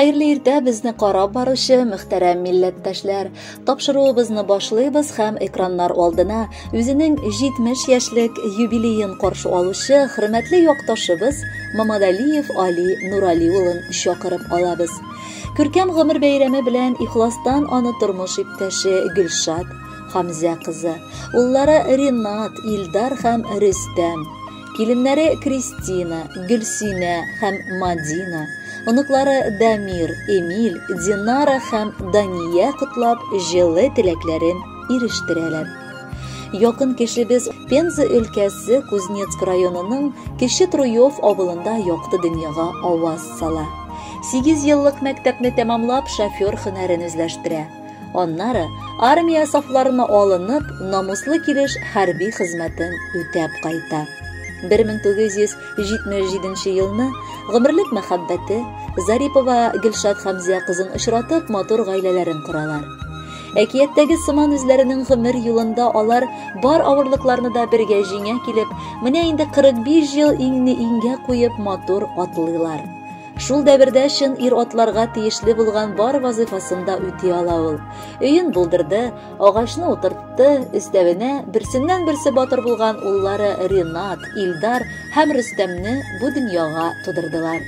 Хәерле иртә безне карап баручы мөхтәрәм милләттәшләр. Тапшыруыбызны башлыйбыз һәм экраннар алдына үзенең 70 яшьлек юбилеен каршы алучы хөрмәтле якташыбыз Мамадалиев Али Нурали улын чакырып алабыз. Күркәм гомер бәйрәме белән ихластан аны тормыш иптәше Гөлшат Хамзә кызы, уллары Ринат, Илдар һәм Рөстәм, киленнәре Кристина, Гөлсинә һәм Мадина, оныклары Дамир, Эмиль, Динара һәм Дания котлап җылы теләкләрен ирештерәләр. Якын кешебез Пенза өлкәсе Кузнецк районының Кече Труев авылында якты дөньяга аваз сала. 8 еллык мәктәпне тәмамлап, шофер һөнәрен үзләштерә. Аннары армия сафларына алынып, намуслы килеш хәрби хезмәтен үтәп кайта. 1977 елны гомерлек мәхәббәте Зарипова Гөлшат Хәмзә кызын очратып, матур гаиләләрен коралар. Әкияттәге сыман үзләренең гомер юлында алар бар авырлыкларны да бергә җиңә килеп, менә инде 45 ел иңне иңгә куеп матур атлыйлар. Шул дәвердә чын ир-атларга тиешле булган бар вазыйфасын да үти ала ул. Өен булдырды, агачны утыртты, өстәвенә берсеннән-берсе батыр булган уллары Ринат, Илдар һәм Рөстәмне бу дөньяга тудырдылар.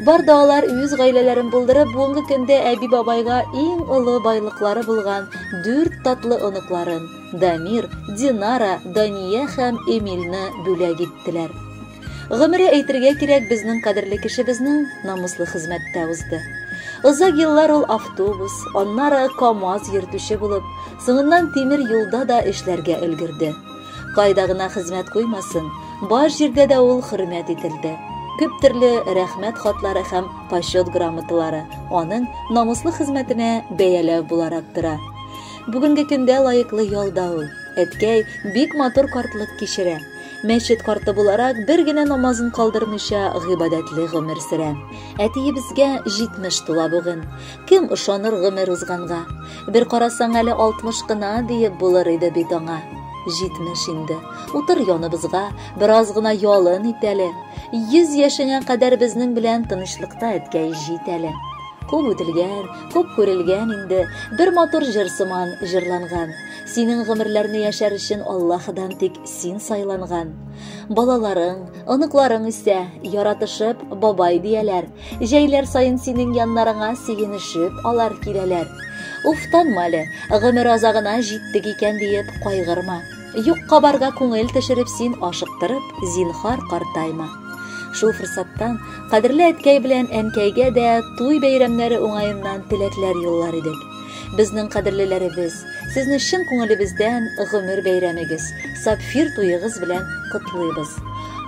Бар да алар үз гаиләләрен булдырып, бүгенге көндә әби-бабайга иң олы байлыклары булган дүрт татлы оныкларын Дамир, Динара, Дания һәм Эмильне бүләк иттеләр. Гомере әйтергә кирәк, безнең кадерле кешебезнең намуслы хезмәттә узды. Озак еллар ул автобус, аннары КАМАЗ йөртүче булып, соңыннан тимер юлда да эшләргә өлгерде. Кайда гына хезмәт куймасын, бар җирдә дә ул хөрмәт ителде. Күп төрле рәхмәт хатлары һәм почет грамоталары аның намуслы хезмәтенә бәяләү буларак тора. Бүгенге көндә лаеклы ялда ул. Әткәй бик матур картлык кичерә. Мәчет карты буларак бер генә намазын калдырмыйча гыйбадәтле гомер сөрә. Әтиебезгә 70 тула бүген. Кем ышаныр гомер узганга? Бер карасаң әле 60 кына диеп булыр иде бит аңа. 70 инде. Утыр яныбызга, бераз гына ялын ит әле. 100 яшеңә кадәр безнең белән тынычлыкта әткәй җит әле. Күп үтелгән, күп күрелгән инде, бер матур җыр сыман җырланган. Синең гомерләрне яшәр өчен Аллаһыдан тик син сайланган. Балаларың, оныкларың үсә, яратышып бабай дияләр. Җәйләр саен синең яннарыңа сөенешеп алар киләләр. Уфтанма әле, гомер азагына җиттек икән диеп кайгырма. Юкка барга күңел төшереп син ашыктырып, зинһар картайма. Шул форсаттан кадерле әткәй белән әнкәйгә дә туй бәйрәмнәре уңаеннан теләкләр юллар идек. Безнең кадерлеләребез, сезне чын күңелебездән гомер бәйрәмегез, сапфир туегыз белән котлыйбыз.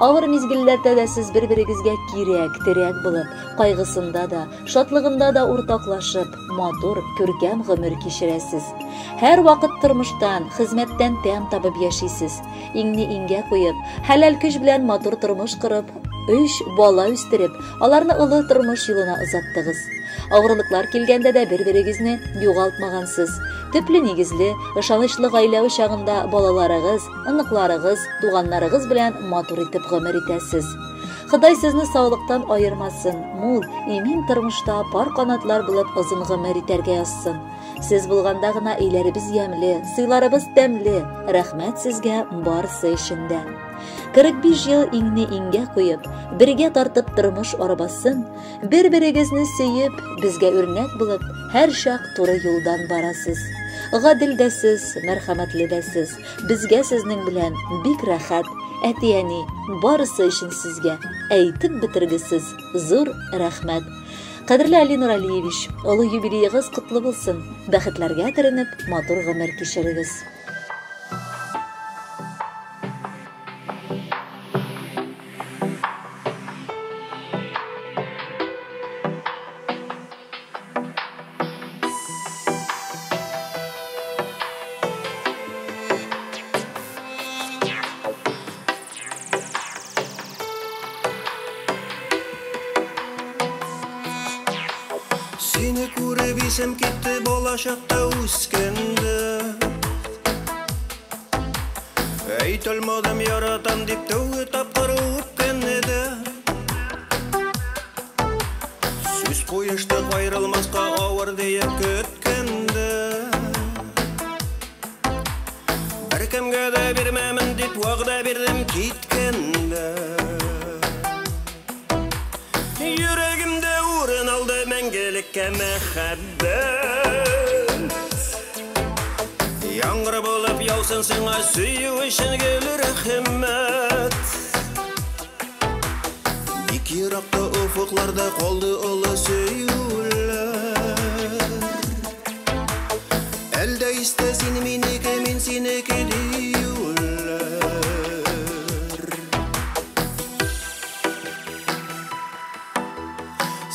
Авыр мизгелләрдә дә сез бер-берегезгә кирәк, терәк булып, кайгысында да, шатлыгында да уртаклашып, матур, күркәм гомер кичерәсез. Һәр вакыт тормыштан, хезмәттән тәм табып яшисез. Иңне иңгә куеп, хәләл көч белән матур тормыш корып, өч бала үстереп, аларны олы тормыш юлына озаттыгыз. Авырлыклар килгәндә дә бер-берегезне югалтмагансыз. Төпле нигезле, ышанычлы гаилә учагында балаларыгыз, оныкларыгыз, туганнарыгыз белән матур итеп гомер итәсез. Ходай сезне саулыктан аермасын, мул, имин тормышта пар канатлар булып озын гомер итәргә язсын. Сез булганда гына өйләребез ямьле, сыйларыбыз тәмле. Рәхмәт сезгә барысы өчен дә. 45 ел иңне иңгә куеп, бергә тартып тормыш арбасын, бер-берегезне сөеп, безгә үрнәк булып, һәр чак туры юлдан барасыз. Гадел дә сез, мәрхәмәтле дә сез. Безгә сезнең белән бик рәхәт. Әти-әни, барысы өчен сезгә әйтеп бетергесез зур рәхмәт. Кадерле Али Нуралиевич, олы юбилеегыз котлы булсын. Бәхетләргә төренеп, матур гомер кичерегез. Сине күреп исем китте балачакта үскәндә. Әйтәлмәдем яратам дип тәүге тапкыр үпкәндә. Сүз куештык аерылмаска авыр диеп көткәндә. Беркемгә дә бирмәмен дип вәгъдә бирдем киткәндә. Йөрәгемдә урын алды мәңгелеккә мәхәббәт. Яңгыр булып яусын сиңа сөю өчен гел рәхмәт. Бик еракта офыкларда калды олы сөюләр. Әлдә истә син минеке, мин синеке диюләр.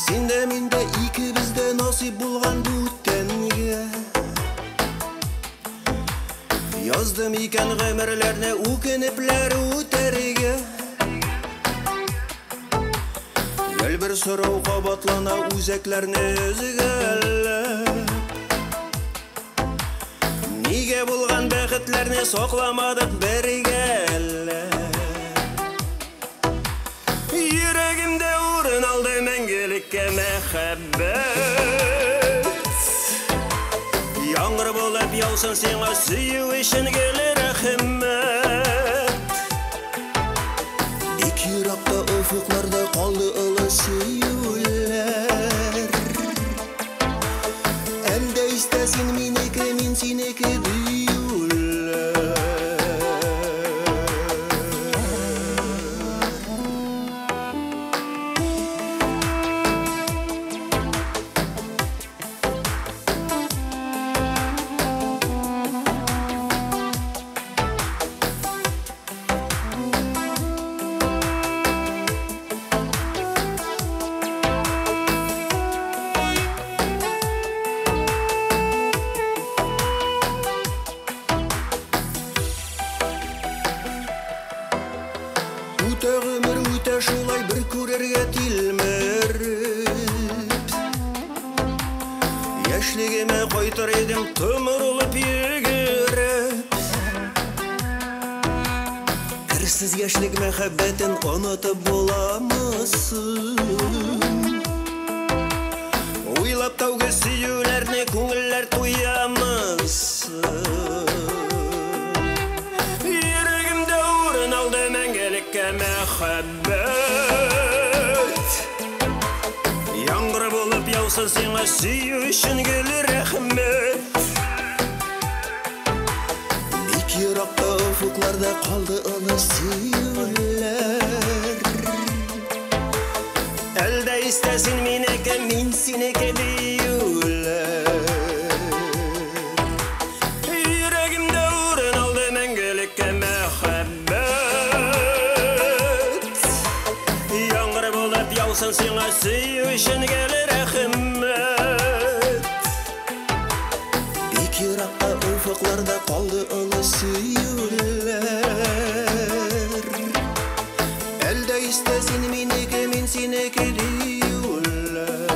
Син дә мин дә икебез дә насыйп булган бүтәнгә. Яздым икән гомерләрне үкенепләр үтәргә. Гел бер сорау кабатлана үзәкләрне өзгәләп. Нигә булган бәхетләрне сакламадык бергәләп? Йөрәгемдә урын алды мәңгелеккә мәхәббәт. Яңгыр булып яусын сиңа сөю өчен гел рәхмәт. Бик еракта офыкларда калды олы сөюләр. Әлдә истә син минеке, мин синеке диюләр. Үтә гомер үтә шулай бер күрергә тилмереп. Яшьлегемә кайтыр идем томырылып йөгереп. Керсез яшьлек мәхәббәтен онытып буламы соң? Уйлап тәүге сөюләрне күңелләр туямы соң? Йөрәгемдә урын алды мәңгелеккә мәхәббәт. Яңгыр булып яусын сиңа сөю өчен гел рәхмәт. Бик еракта офыкларда калды олы сөюләр. Әлдә истә син минеке, мин синеке диюләр. Йөрәгемдә урын алды мәңгелеккә мәхәббәт. Яңгыр булып яусын сиңа сөю өчен гел рәхмәт. Бик еракта офыкларда калды олы сөюләр. Әлдә истә син минеке, мин синеке диюләр.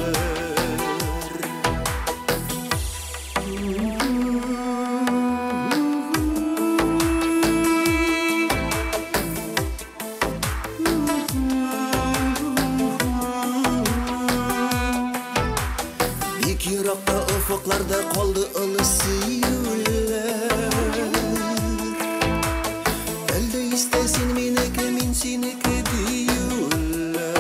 Бик еракта офыкларда калды олы сөюләр. Әлдә истә син минеке, мин синеке диюләр.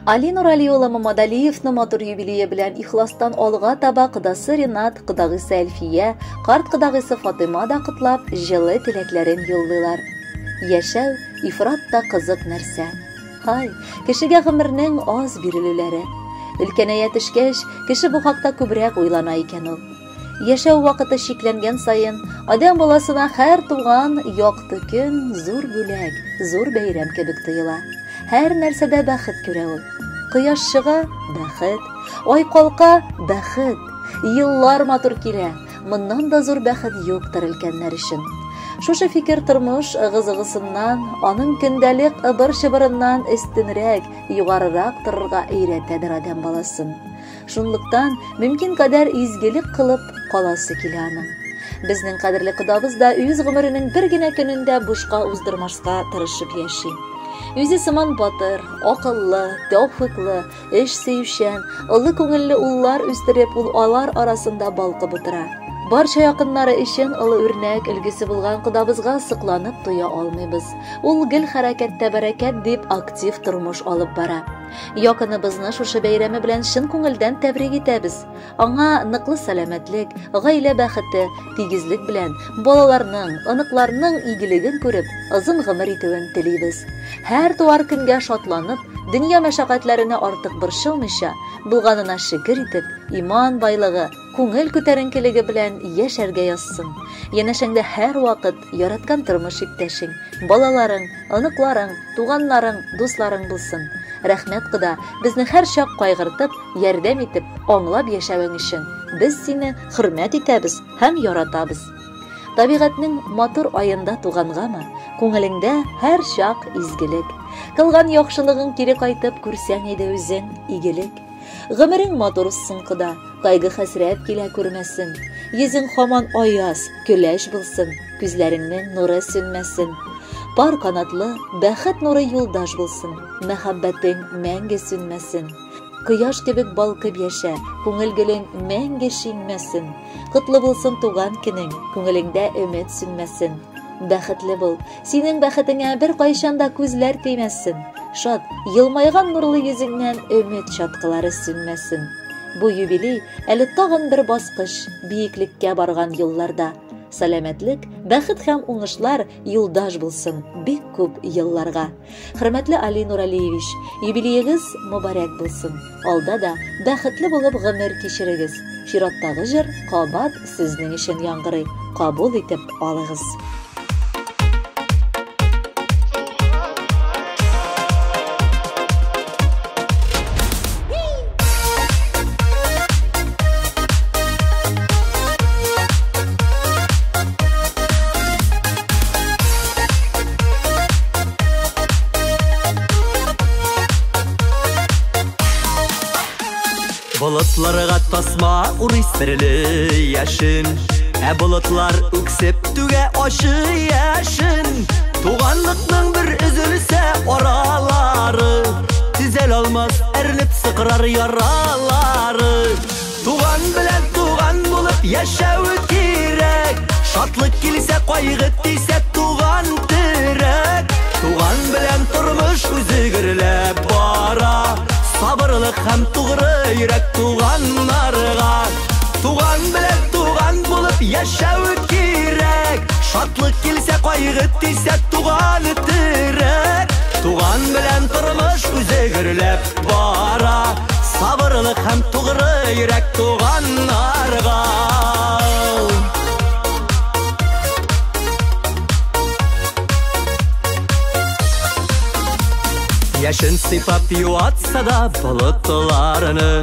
Али Нурали улы Мамадалиевны матур юбилее белән ихластан алга таба кодасы Ринат, кодагысы Әлфия, карт кодагысы Фатыйма да котлап, җылы теләкләрен юллыйлар. Яшәү ифрат та кызык нәрсә. Һай, кешегә гомернең аз бирелүләре. Өлкәнәя төшкәч, кеше бу хакта күбрәк уйлана икән ул. Яшәү вакыты чикләнгән саен, адәм баласына һәр туган якты көн зур бүләк, зур бәйрәм кебек тоела. Һәр нәрсәдә бәхет күрә ул. Кояш чыга – бәхет, ай калка – бәхет, еллар матур килә, моннан да зур бәхет юктыр өлкәннәр өчен. Шушы фикер тормыш ыгы-зыгысыннан, аның көндәлек ыбыр-чыбырыннан өстенрәк, югарырак торырга өйрәтәдер адәм баласын. Шунлыктан мөмкин кадәр изгелек кылып каласы килә аның. Безнең кадерле кодабыз да үз гомеренең бер генә көнен дә бушка уздырмаска тырышып яши. Үзе сыман батыр, акыллы, тәүфыйклы, эш сөючән, олы күңелле уллар үстереп, ул алар арасында балкып утыра. Барча якыннары өчен олы үрнәк өлгесе булган кодабызга сокланып туя алмыйбыз. Ул гел хәрәкәттә бәрәкәт дип актив тормыш алып бара. Якыныбызны шушы бәйрәме белән чын күңелдән тәбрик итәбез. Аңа ныклы сәламәтлек, гаилә бәхете, тигезлек белән балаларның, оныкларның игелеген күреп, озын гомер итүен телибез. Һәр туар көнгә шатланып, дөнья мәшәкатьләренә артык борчылмыйча, булганына шөкер итеп, иман байлыгы, күңел күтәренкелеге белән яшәргә язсын. Янәшәңдә һәрвакыт яраткан тормыш иптәшең, балаларың, оныкларың, туганнарың, дусларың булсын. Рәхмәт, кода, безне һәрчак кайгыртып, ярдәм итеп, аңлап яшәвең өчен. Без сине хөрмәт итәбез һәм яратабыз. Табигатьнең матур аенда тугангамы, күңелеңдә һәрчак изгелек. Кылган яхшылыгың кире кайтып күрсәң иде үзең игелек. Гомерең матур узсын, кода, кайгы-хәсрәт килә күрмәсен. Йөзең һаман аяз, көләч булсын, күзләреңнең нуры сүнмәсен. Пар канатлы, бәхет нуры юлдаш булсын, мәхәббәтең мәңге сүнмәсен. Кояш кебек балкып яшә, күңел гөлең мәңге шиңмәсен. Котлы булсын туган көнең, күңелеңдә өмет сүнмәсен. Бәхетле бул, синең бәхетеңә бер кайчан да күзләр тимәсен. Шат, елмайган нурлы йөзеңнән өмет чаткылары сүнмәсен. Бу юбилей әле тагын бер баскыч биеклеккә барган юлларда. Сәламәтлек, бәхет һәм уңышлар юлдаш булсын бик күп елларга. Хөрмәтле Али Нуралиевич, юбилеегыз мөбарәк булсын. Алда да бәхетле булып гомер кичерегез. Чираттагы җыр кабат сезнең өчен яңгырый. Кабул итеп алыгыз. Болытларга тасма урый серле яшен, ә болытлар үксеп түгә ачы яшен. Туганлыкның бер өзелсә аралары, төзәл алмас әрнеп сыкрар яралары. Туган белән туган булып яшәү кирәк, шатлык килсә, кайгы тисә, туган терәк. Туган белән тормыш үзе гөрләп бара, сабырлык һәм тугры йөрәк туганнарга. Туган белән туган булып яшәү кирәк, шатлык килсә, кайгы тисә, туган терәк. Туган белән тормыш үзе гөрләп бара, сабырлык һәм тугры йөрәк туганнарга. Яшен сыйпап юатса да болытларны,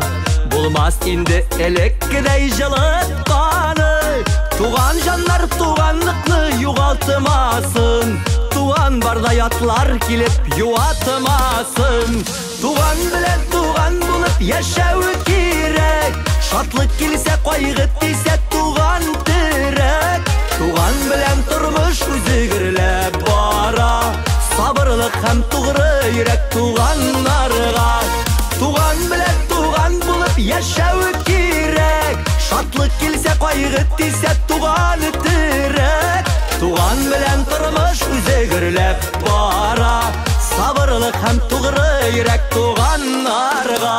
булмас инде элеккедәй җылытканы. Туган җаннар туганлыкны югалтмасын, туган барда ятлар килеп юатмасын. Туган белән туган булып яшәү кирәк, шатлык килсә, кайгы тисә, туган терәк. Туган белән тормыш үзе гөрләп бара, сабырлык һәм тугры йөрәк туганнарга. Туган белән туган булып яшәү кирәк, шатлык килсә, кайгы тисә, туган терәк. Туган белән тормыш үзе гөрләп бара, сабырлык һәм тугры йөрәк туганнарга.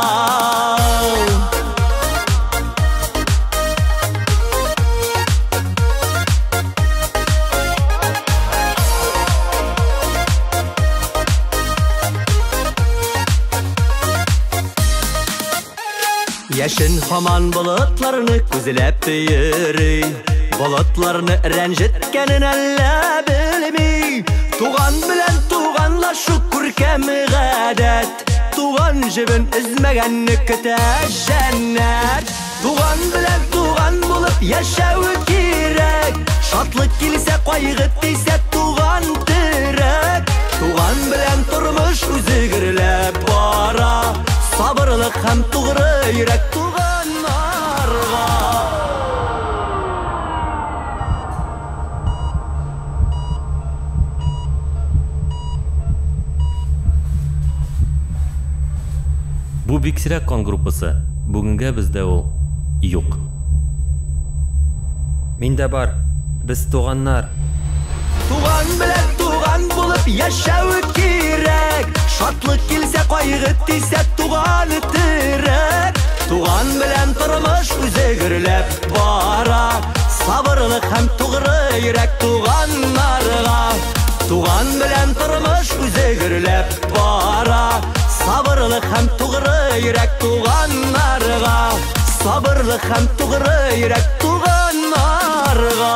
Яшен һаман болытларны күзләп йөри. Болытларны рәнҗеткәнен әллә белми. Туган белән туганлашу күркәм гадәт. Туган җебен өзмәгәнне көтә җәннәт. Туган белән туган булып яшәү кирәк. Шатлык килсә, кайгы тисә, туган терәк. Туган белән тормыш үзе гөрләп бара. Сабырлык һәм тугры йөрәк туганнарга. Бу бик сирәк кан группасы. Бүгенгә бездә ул юк. Миндә бар. Без туганнар. Туган белән туган булып яшәү кирәк. Шатлык килсә, кайгы тисә, туган терәк. Туган белән тормыш үзе гөрләп бара. Сабырлык һәм тугры йөрәк туганнарга. Туган белән тормыш үзе гөрләп бара. Сабырлык һәм тугры йөрәк туганнарга. Сабырлык һәм тугры йөрәк туганнарга.